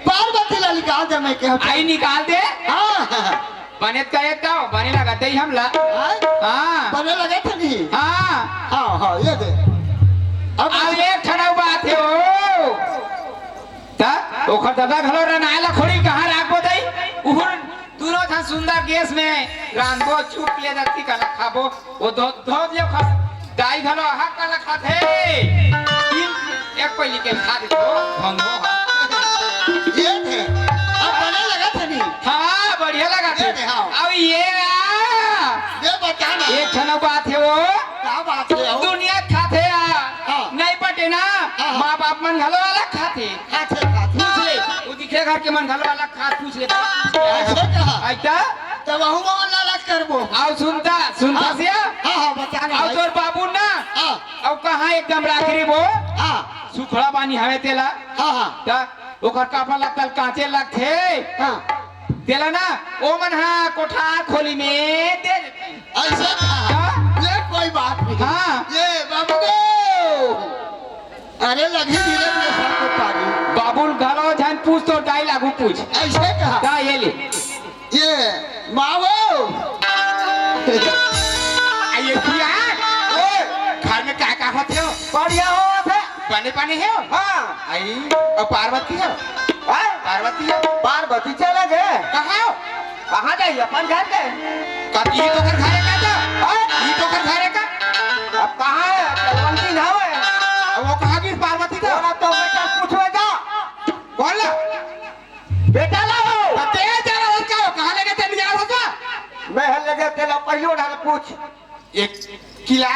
पार्वती ला निकाल दे, मैं कहूँ। आई निकाल दे। हाँ। बने त कहे त, बने लगा दे हमला। हाँ? हाँ। बने लगे थे नहीं? हाँ। हाँ, हाँ, ये दे। अब अब एक ठन अउ बात हे ओ। त ओखर ददा घलो रनाए ला खोड़ी कहाँ राखबो दई? उहुर दूनों झन सुंदर गैस में रांधबो, चुप ले जाती कला खाबो। वो धो, धो दियो खा, दाई घलो आहा कला खाथे। तीन, एक पहिली के खा देथो, भंगो हा। ये थे, अब बने लगा थे नहीं? हाँ, बढ़िया लगा ये थे। थे, हाँ। अब ये आ, ये बता ना। एक ठन बात हे वो। का बात हे वो? दुनिया खाथे आ। हाँ। नहीं पटे ना, हाँ, हाँ। माँ बाप मन घलो अलग खाथे। खाथे, खाथे। पूछ ले, वो दिखे घर के मन घलो अलग खात पूछ ले। ऐसे कहा? ऐसा? त वहू मा वाला अलग करबो। अउ सुनता, सुनता हाँ। सिया? हाँ, हाँ, बता ना अउ भाई। तोर बाबू ना? हाँ। अउ कहाँ एकदम राखी रे वो? हाँ। सुखड़ा पानी हवे तेला? हाँ, हाँ। त ओकर कपड़ा लत्ता ल कांचे लगथे। हाँ। तेला ना, ओ मन हा कोठार खोली में दे देथे। ऐसा कहा? हाँ। ये कोई बात नहीं। हाँ। ये बाबू को। अरे लगी धीरे धीरे सबको पानी। बाबू घलो झन पूछ तो डाई लागू पूछ। ऐसे कहा? का ये ले? ये मावो। आ, ये किया? ओए, घर में का का होथे हो? बढ़िया होथे। बने बने हे हो? हाँ। आई, अउ पार्वती हो? हाँ? पार्वती हो? पार्वती चले गए। कहाँ हो? कहाँ जाई? अपन घर गए। कब ई तो कर घरे का जा? हाँ? ई तो कर घरे का? अब कहाँ है? बलवंती ना है। अब वो कहाँ की पार्वती था? बोला तो बेटा पूछवे जा। कौन ला? बेटा लाओ। तो तेज जा रहा हो क्या? कहाँ लेके तेल जा रहा हो क्या? मैं हल लगे तेला पहिलो ढाल पूछ। एक किला।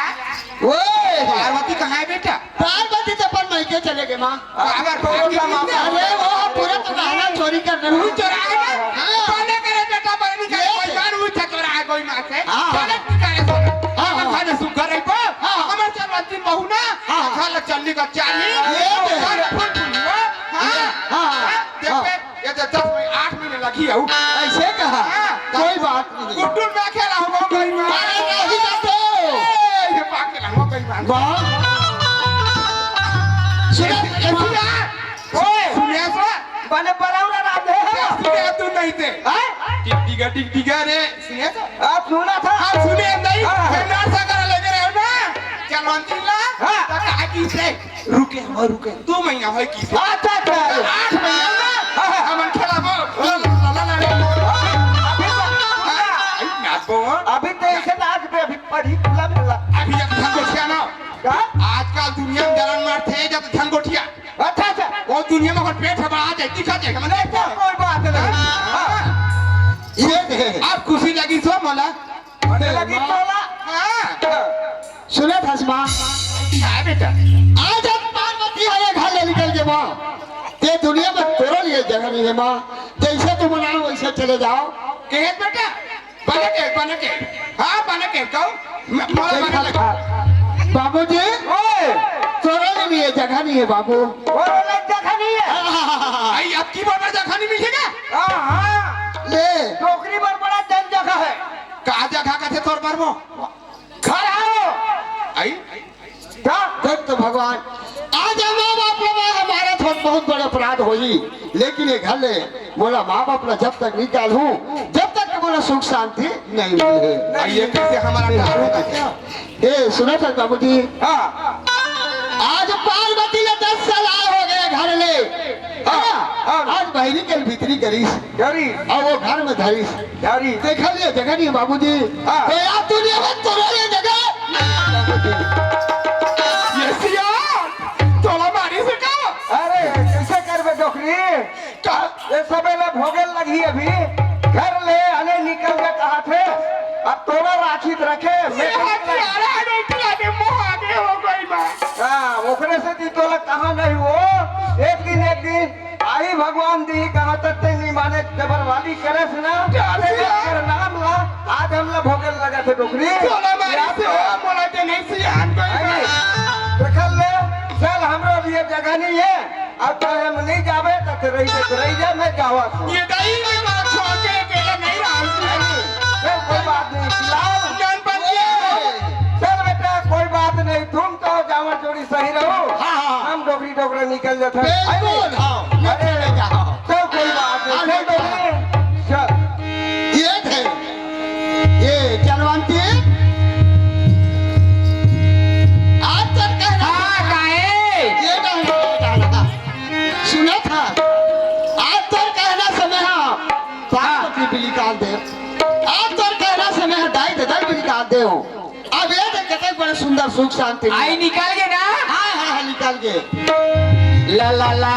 ओए! पार्वती कहाँ है बेटा? पार्वती तो अपन मायके चले गए माँ। अरे, अरे, वो पूरा तो गहना चोरी कर रहे तू हैं। चोरा है ना? हाँ। बने करे बेटा, बने नहीं करे, ये कोई बार उठा चोरा है कोई माँ से। हाँ। चले तू करे सो। हाँ, हाँ। हमारे सुगर है वो। हाँ। हमारे चलवंती बहू ना। हाँ। खाला चलनी का चाली। ये तो है। फूल फूल हुआ। हाँ। हाँ। हाँ, देख हाँ। बे, ये तो दस महीने, आठ महीने लगी है। ऐसे कहा? हाँ। कोई बात नहीं। गुड्डू में खेला हूँ, वो गई माँ। अरे नहीं जाते। ए, ये माँ खेला, वो गई माँ। वाह। सुनो, ऐसी बात। ओए, सुनिए, सुनो। बने बराबर रात है। सुनिए, तू नहीं थे। हाँ? टिक टिका, टिक टिका रे। सुनिए तो। आप सुना था? आप सुनिए नहीं। हाँ। मैं नाश्ता करा लगे रहे हो ना। चलवंती ला। हाँ। तो कहा कि से रुके, हो रुके। दो महीना होय की। अच्छा, अच्छा। आठ महीना ना, हाँ, हाँ। हमन खेला वो। ला, ला, ला, ला, ला। अभी तो, हाँ, आई नाच वो। अभी तो ऐसे नाच पे अभी पढ़ी खुला मिला। अभी एक ढंग से माँ, काय बेटा? आज हम पार्वती हरे घर ले निकल गे माँ। ये दुनिया में तोरे लिए जगह नहीं है माँ। जैसे तुम बनाओ वैसे चले जाओ। कहे बेटा, बने के, बने के। हाँ, बने के, कहूँ। म-, मोला बने लगा। बाबूजी, ओए! तोरे लिए जगह नहीं है बाबू। तोरे लिए जगह नहीं है? हाँ, हाँ, हाँ, हाँ। आई, अब की बार जगह नहीं मिलेगा? हाँ, हाँ। ले। डोकरी बर बड़ा जन जगह है। का जगह कथे तोर बर वो? घर आओ। आई? का? देख तो भगवान, आज माँ बाप ला मैं हमारा थोड़ा बहुत बड़ा अपराध होही, लेकिन ये घर ले मोला माँ बाप ला जब तक नहीं डालहूँ, जब तक मोला सुख शांति नहीं मिले। आई, ये कैसे हमारा घर होगा? ए, सुनो तो बाबूजी। हाँ। आज पार्वती ले दस साल आए हो गए घर ले। हाँ, हाँ। हाँ। आज बहरी के भीतरी करिस। करिस। और वो घर में धरिस। करिस। देखा लिए जगह नहीं बाबूजी। हाँ। तो यार तू नहीं हो, तोरे लिए जगह। ये सिया, तोला मारी से का? अरे, कैसे करबे डोकरी? का? ये सबे ला भोगे लगही अभी। घर ले आने निकल के कहा थे, अब तोला राखी रखे, मैं ये हथियारा नहीं खिला दे, मुँह आगे हो गई बा। हाँ, ओकरे से दी तोला कहा नहीं हो। एक दिन, एक दिन आई भगवान दी, कहा तक ते नहीं माने, जबरवाली करे से ना। क्या तेरे सिया? तेरे नाम ला, आज हमला भोगे लगा थे डोकरी। तोला मारी याद से, कर। मोला के नहीं सिया, हम कोई अरे, बा। देख ले, चल, हमरो लिए जगह नहीं है। अब तो हम नहीं जावे, तो फिर रही, तो रही जा, मैं जावा। ये दाई में बात छोड़ के अकेला नहीं रहा हूँ। चल, कोई बात नहीं, लाओ। जान बच गया। चल बेटा, कोई बात नहीं, तुम तो जावा जोड़ी सही रहो। हाँ, हाँ। हम डोकरी डोकरा निकल जाते हैं। बिल्कुल, हाँ, अरे, निकल जाओ। चल, कोई बात नहीं, हाँ, चल निकल। डोकरी, चल। ये थे, ये चलवंती। आज तक कहना हाँ, काहे? ये कहना, ये कहना। सुना था, आज तोर कहना समय हा, पार्वती बिलिकाल दे। आज तोर कहना समय हा, दाई दे, दाई बिलिकाल दे हो। अब ये देख, कतक बड़े सुंदर सुख शांति मिला। आई निकल गे ना? हाँ, हाँ, हाँ, निकल गे। ला, ला, ला।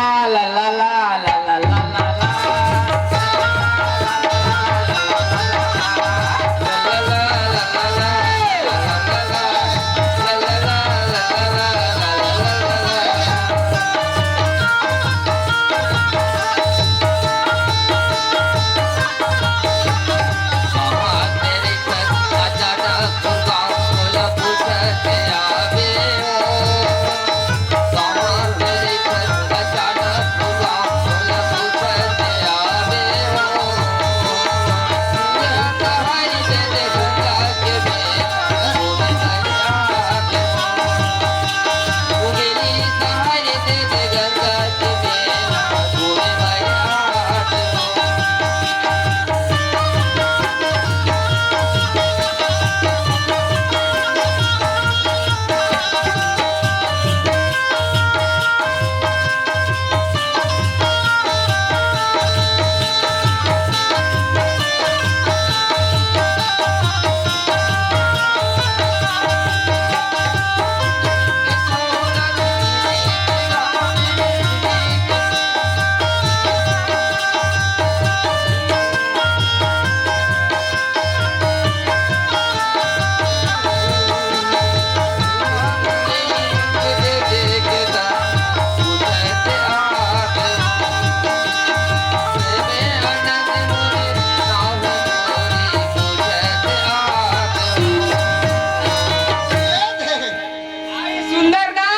सुंदर ना?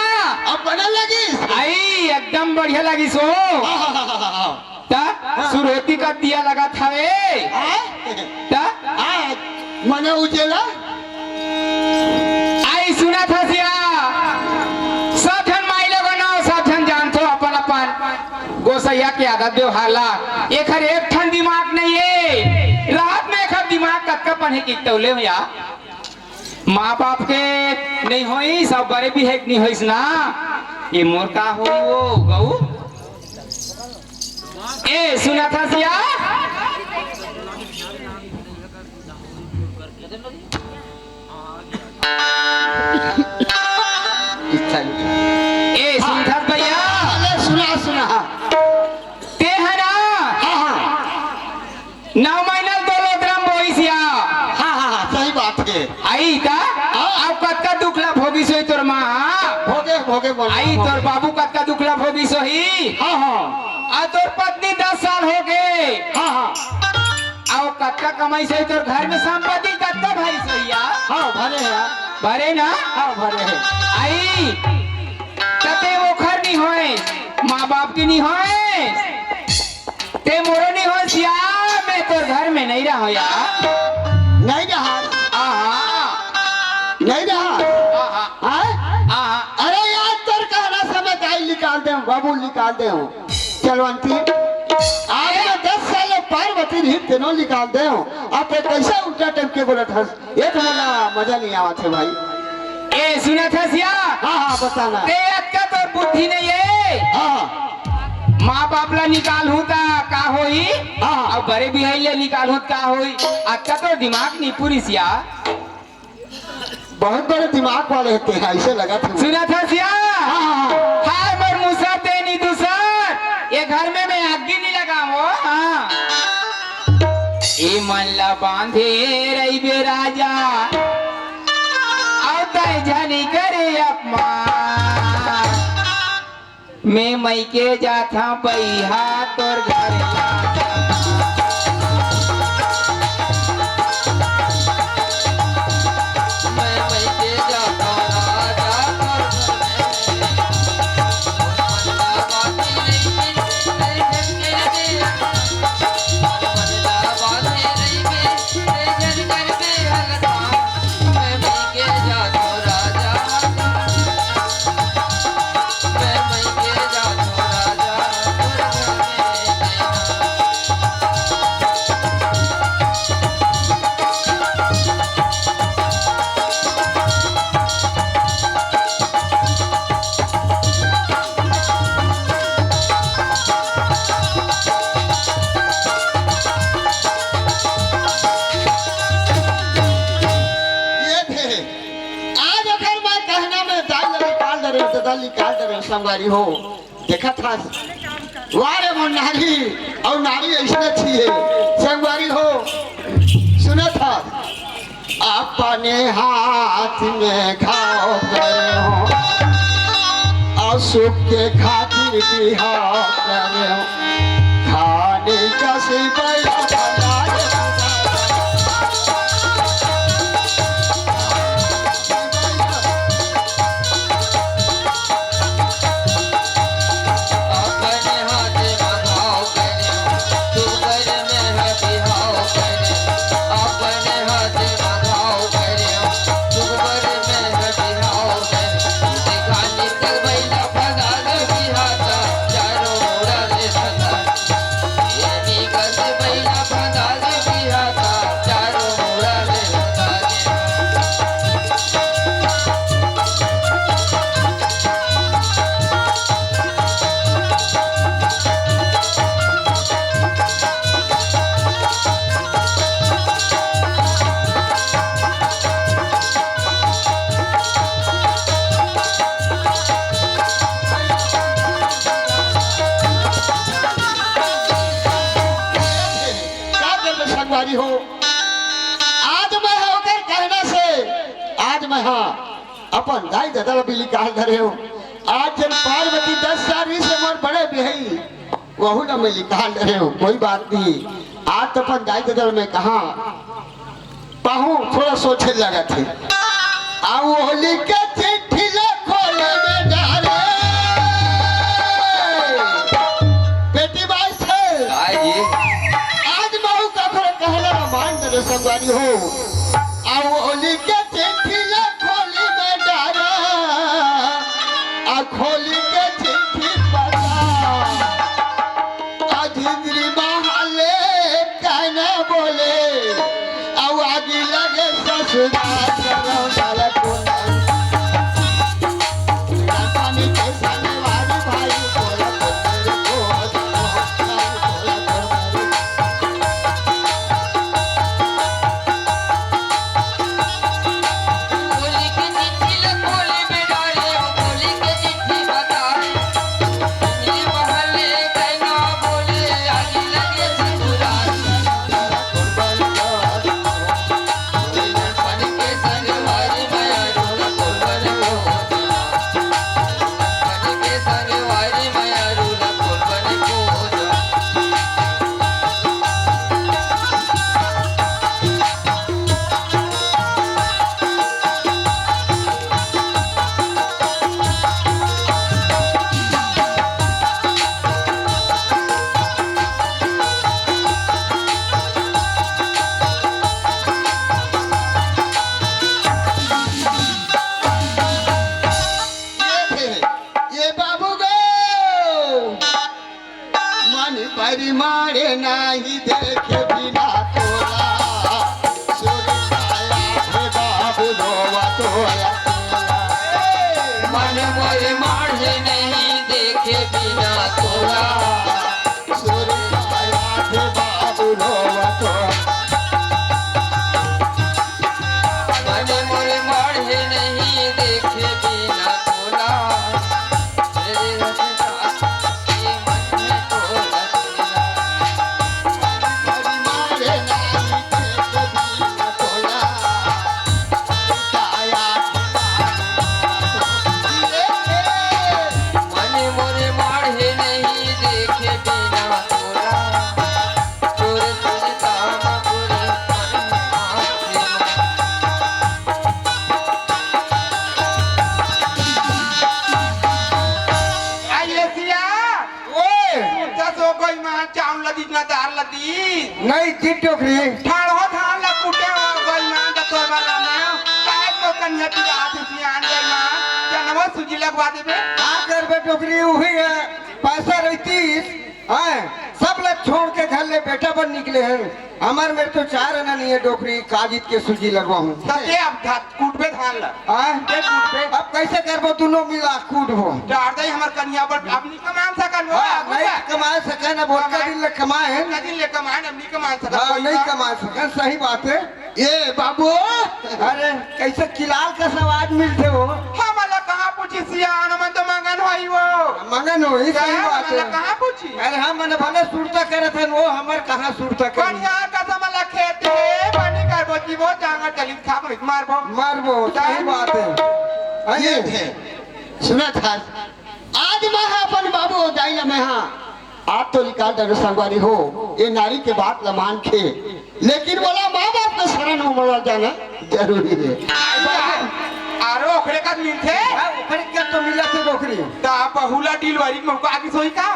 अब बने लगिस? आई, एकदम बढ़िया लगिस हो। हाँ, हाँ, हाँ, हाँ, हाँ। त हाँ। सुरहोती का दिया लगत हवे। हाँ? त हाँ, मने उजेला। आई सुनत हस या, सब झन माई लोगन हो, सब झन जानथो अपन अपन गोसैया के आदत व्यवहार ला। एखर एक ठन दिमाग नहीं है, रात में एखर दिमाग कतका पन्हे किकटौले हो या। माँ बाप के नहीं होइस, सब बड़े भी है कि नहीं होइस ना, ये मोर का होई वो गऊ। ए, सुनत हस या? ए, सुनत हस भैया? अरे, सुना, सुना। ते ह ना? हाँ, हाँ। नौ महीना ल तो लोतरम बोइस या। हाँ, हाँ, हाँ, सही बात है। आई त? हाँ। अब कतका दुख ला भोगिस होही हाँ। भोगे, भोगे बोल। आई तोर बाबू कतका दुख ला भोगिस होही। हाँ, हाँ। आ तोर पत्नी दस साल हो गे। हाँ, हाँ। अउ कतका कमाइस होही तोर घर में संपत्ति कतका भरिस होही या? हाँ, भरे हे यार। भरे ना? हाँ, भरे हे। आई, त ते ओखर नी होय, माँ बाप के नी होय, ते मोरो नी होय सिया, मैं तोर घर में नहीं रहो या। नहीं रहा। आहा। नहीं रहा। आहा। हाँ? आहा। अरे यार, तोर कहना से मैं दाई निकाल दे हूँ, बाबू निकाल दे हूँ। चलवंती, आज मैं दस साल पार्वती रही, तीनों निकाल दे हूँ। अब ते कैसे उल्टा टाइप के बोलत हस? ये तो मोला मजा नहीं आवत हे भाई। ए, सुनत हस या? हाँ, हाँ, बताना। ते अतका तोर बुद्धि नहीं हे। हाँ। माँ बाप ला निकालहूँ त का होही? हाँ। अब बड़े बिहाई ला निकालहूँ त का होही? अतका तोर दिमाग नहीं पूरिस या। बहुत बड़े दिमाग वाले होते हैं, ऐसे लगा था। सुनत हस या? हाँ, हाँ, हाँ। हाय मोर मुसर ते नी दूसर, ये घर में मैं आगी नहीं लगावों। हाँ। ए मन ला बांधे रहिबे राजा, अउ तैं झनी करे अपमान। मैं मइके जाथंव बइहा तोर घर ला। मैं मइके जाथंव राजा तोर घर ला। ये थे। आज अगर मैं कहना में दाई ला निकाल डरेंव, ददा ला निकाल डरेंव, संगवारी हो। देखत हस, वाह रे मोर नारी, अउ नारी अइसने थी हे, संगवारी हो। सुनत हस, अपने हाथ में घाव करे हो, अउ सुख के खातिर बिहाव करे हो। खाने का सिपाही भंडार का करबे संगवारी हो, आज मैं ह ओकर कहना से, आज मैं ह अपन दाई ददा ला भी निकाल धरे हो। आज जन पार्वती दस साल से मोर बड़े बिहाई, वहू ला मैं निकाल धरे हो, कोई बात नहीं। आज तो अपन दाई ददा ला मैं कहा पाहूं, थोड़ा सोचे लगत हे। आ ओली के चिट्ठी ला खोले में डारे। बेटी बाई थे। काय जी? आज महू कखरो कहला ला मान डरे संगवारी हो। आ ओली के चिट्ठी ला खोली में डारे। आ खोली के चिट्ठी पढ़ा। आज इंद्री बहाले कहना बोले, अउ आगी लगे ससुराल के रौनल कोना। राजधानी के संगवारी भाई बोला तो तेरे को, बोला तो तेरे को। मन मोर माढ़े नहीं देखे बिना तोला। सुर आया थे बाबू रोवत हो। मन मोर माढ़े नहीं देखे बिना तोला। मेरे रसदास के मन में तोला तोला। मन मोर माढ़े नहीं देखे बिना तोला। मन मोरे माढ़े नहीं देखे बिना तोला, तोरे सुरता मा पूरे मन आखे। आइए सिया। ओए! कुत्ता सो कोई मान चाउन लदी ना दाल लदी। नहीं, दी डोकरी। ठाड़ो धान ला कुटे हो कोई मान तो तोर बार ना। काय तो कन्या पिया थी सियान कोई मान। जनवा सूजी लगवा देबे। का करबे डोकरी, उही है। पैसा रहतीस, हैं? सब ला छोड़ के घर ले बेटा बन निकले हैं। हमर मेर तो चार आना नहीं है डोकरी, काजित के सूजी लगवाहूँ। सत्य अब धा-, कूटबे धान ला। हाँ? के कूटबे? अब कैसे करबो, दोनों मिला कूटबो। डार दे हमर कन्या पर, अब नहीं कमा सकन वो, हाँ, अब नहीं क्या? कमा सकन, अब ओतका कमाए। दिन ले कमाए हैं। ओतका दिन ले कमाए, अब नहीं कमा सकन हाँ, कोई नहीं का। कमा सकन, सही बात है। ए बाबू, अरे, कैसे किलाल का सवाद मिलते हो? हमला कहाँ पूछी सियान, मन तो मंगन होई वो। मंगन होई, सही क्या बात हमला है। कहाँ पूछी? अरे, हम मन भले सुरता करत हन, वो हमर कहाँ सुरता करी? बढ़िया कसम ला खेत हे, बनी करबो जी वो, जांगर चली खा मारबो। मारबो, सही बात है। अरे, ये थे। सुनत हस, आज मैं हा अपन बाबू दाई ला मैं हा, आप तो निकाल डरे संगवारी हो, ये नारी के बात ला मान के, लेकिन बोला माँ बाप के शरण में मोला जाना जरूरी है। अरे ओखरे का मिलथे? हाँ, ओखरे का तो मिला थे डोकरी। ता बहुला डिलीवरी में का आगे सोई का?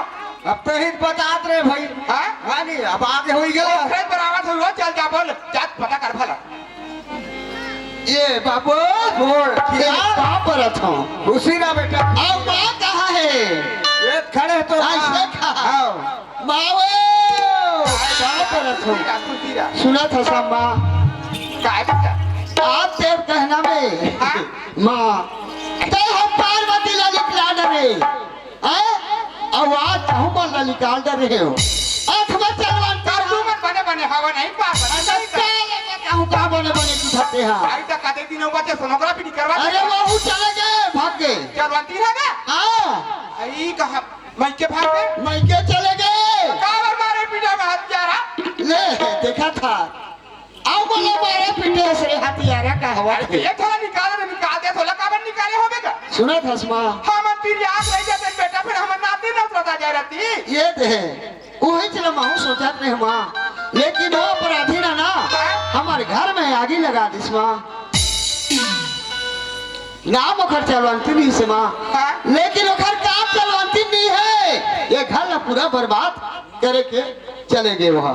अब तो ही बतात रहे भाई। हाँ? हाँ नहीं, अब आगे होई गया। ओखरे बराबर से हो, चल जा बोल, जात पता कर भला। ये बाबू, बोल, ये क्या? का परत हूँ? खुशी रहा बेटा। अब माँ कहाँ है? ये खड़े तो ऐसे माँ। कहा? आओ। माँ वो, का परत हूँ? खुशी रहा, खुशी रहा। सुना था सब माँ। काय बेटा? आप तेरे कहना में, हाँ? माँ, ते हम पार्वती ला निकला डरे। हैं? अउ आज कहूँ मन ला निकाल डरे हो। आँख में चलवान कर तू मन बने बने हवा नहीं पार बने अच्छा, नहीं कर। चल, कहूँ कहाँ बने बने की धरते हैं। आई तो कदे दिनों बचे सोनोग्राफी नहीं करवा अरे दे। वो चले गए, भाग गए। चलवान तीन है ना? हाँ। आई कहाँ? मैं के भाग गए? मैं के चले गए? काबर मारे पीटा में हत्यारा? ले, देखा था। अब बोला मारे पीटे से हथियारा का हवा अरे, थे। ये थोड़ा निकाले ना, निकाल दे, थोड़ा काबर निकाले होबे का? सुनत हस माँ। हम तिरियाक रह जाते बेटा, फिर हमर नाती न उतरता जा रहती। ये दे, उही चला महू सोचत रहे माँ, लेकिन वो अपराधी ना, ना, हमारे घर में आगी लगा दिस माँ। नाम ओखर चलवंती नहीं से माँ, हाँ? लेकिन ओखर काम चलवंती नहीं है। ये घर ला पूरा बर्बाद करे के चले गए वहाँ।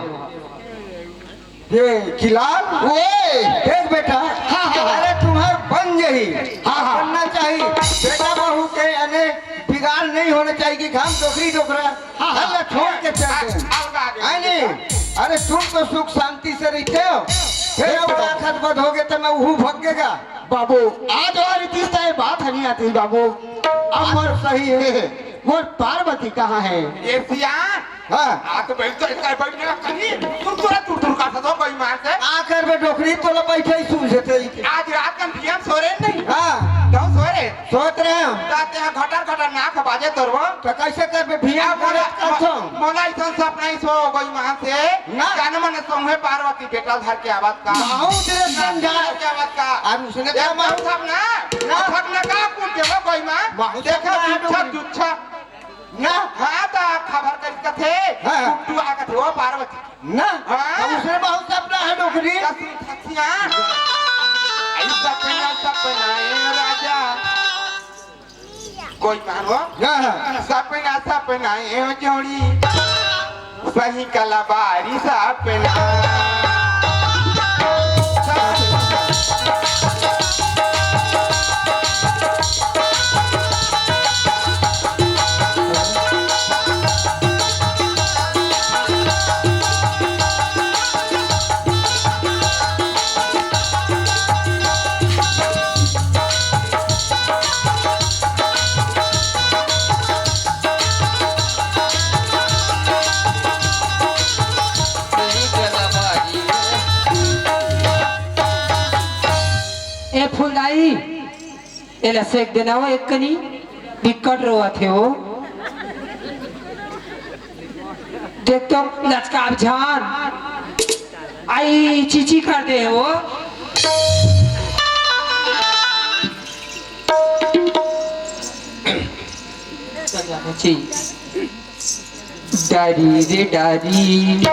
ये किलाल, ओए! देख बेटा, हाँ, हाँ, हाँ। अरे तुम्हार बन जही, हाँ, हाँ। बनना चाहिए। बेटा बहू के अने बिगाड़ नहीं होना चाहिए कि हम डोकरी डोकरा, हाँ, हाँ। हल्ला छोड़ के चल दे। अलगा आ गए। है नहीं? अरे तुम तो सुख शांति से रहते हो, फिर देखो। अब आखत बद हो गए तो मैं वहू भगेगा। बाबू, आज और इतनी सही बात नहीं आती बाबू। अब बात मोर तो सही है। मोर पार्वती कहाँ है? ये सियान। हाँ। आ तो बैठ तो इसका बैठ ना कहीं। तुम तोरा तुर तुर का था तो कोई मार से। आ कर बे डोकरी तोला बैठे ही सूझे थे ही। आज रात का पीएम सो रहे नहीं। हाँ। क्यों सो रहे? सोत रहे हम। रात यहाँ घटर घटर नाक बाजे तोरबो। तो कैसे कर बे भैया आ, मोला, मदद कर छो? मोला इसन सपना ही सो कोई मार से। ना। जाने मने सोंगे पार्वती बेटा धर के आवत का। बहुत रे समझा। धर के आवत का। और उसने क्या एकदम मालूम? सब ना। ना। सब ना का कुल के वो कोई मार। बहुत देखा सब ना दुच्छा डोकरी। दुच्छा। ना। हाँ, त खबर करिस कथे, हाँ। गुड्डू आ कथे, ओ पार्वती। ना। हाँ। त उसने बहुत सपना है डोकरी। त सुन थकिया। ऐ सपना, सपना, ए राजा। कोई मानो? हाँ, हाँ। सपना, सपना, ए जोड़ी। सही कलाबारी सपना। एला सेक देना वो एक कनी, बिकट रोवत हे वो। देख तो लचकाब झान, आई चीची कर दे वो। डारी रे डारी,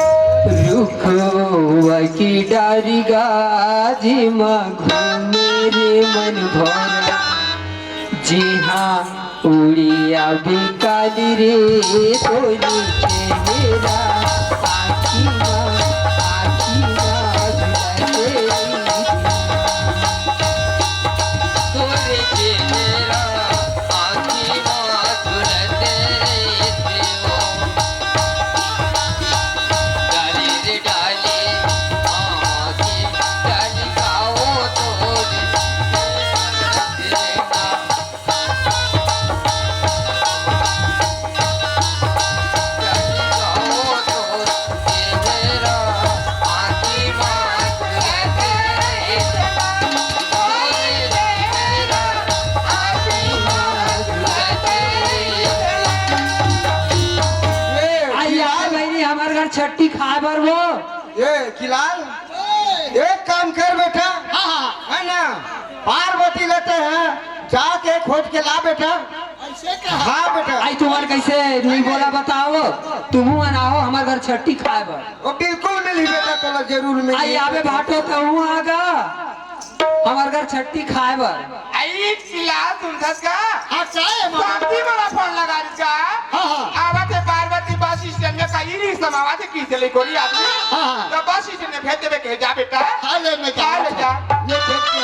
रुखवा की डारी गा, जेमा घूमे रे मन भौरा। जिहाँ उड़िया बिकाली रे, तोरी चेहरा आँखी मा, आँखी मा झलके। तोरे चेहरा आँखी मा झलके रे देवा। डाली रे डाली, आँखी डाली गाओ तोरे। ए, आई, आई, बहिनी, हमर घर छट्टी खाए बर वो। ए, किलाल, एक काम कर बेटा, हाँ, हाँ। है ना, पार्वती लेते हैं, जाके खोज के ला बेटा। ऐसे कहा? हाँ बेटा। आई, तुम्हार कैसे नहीं बोला बताओ, तुमू मन आओ हमर घर छट्टी खाए बर। वो बिल्कुल मिली बेटा, तोला जरूर मिली। आई, आबे भाटो, तहूँ आगा हमर घर छट्टी खाए बर। आई, किलाल, सुनथस का? हाँ, का है, मामा? शांति वाला फोन लगा रिस का? हाँ, हाँ। आवत हे पार्वती बस स्टैंड में, कहीं नहीं समावत हे, किसे ले कोई आदमी। हाँ, हाँ। तो बस स्टैंड में भेज देबे, कहे, "जा बेटा।" हाँ, ले, मैं जा। हाँ, ले जा। ये देख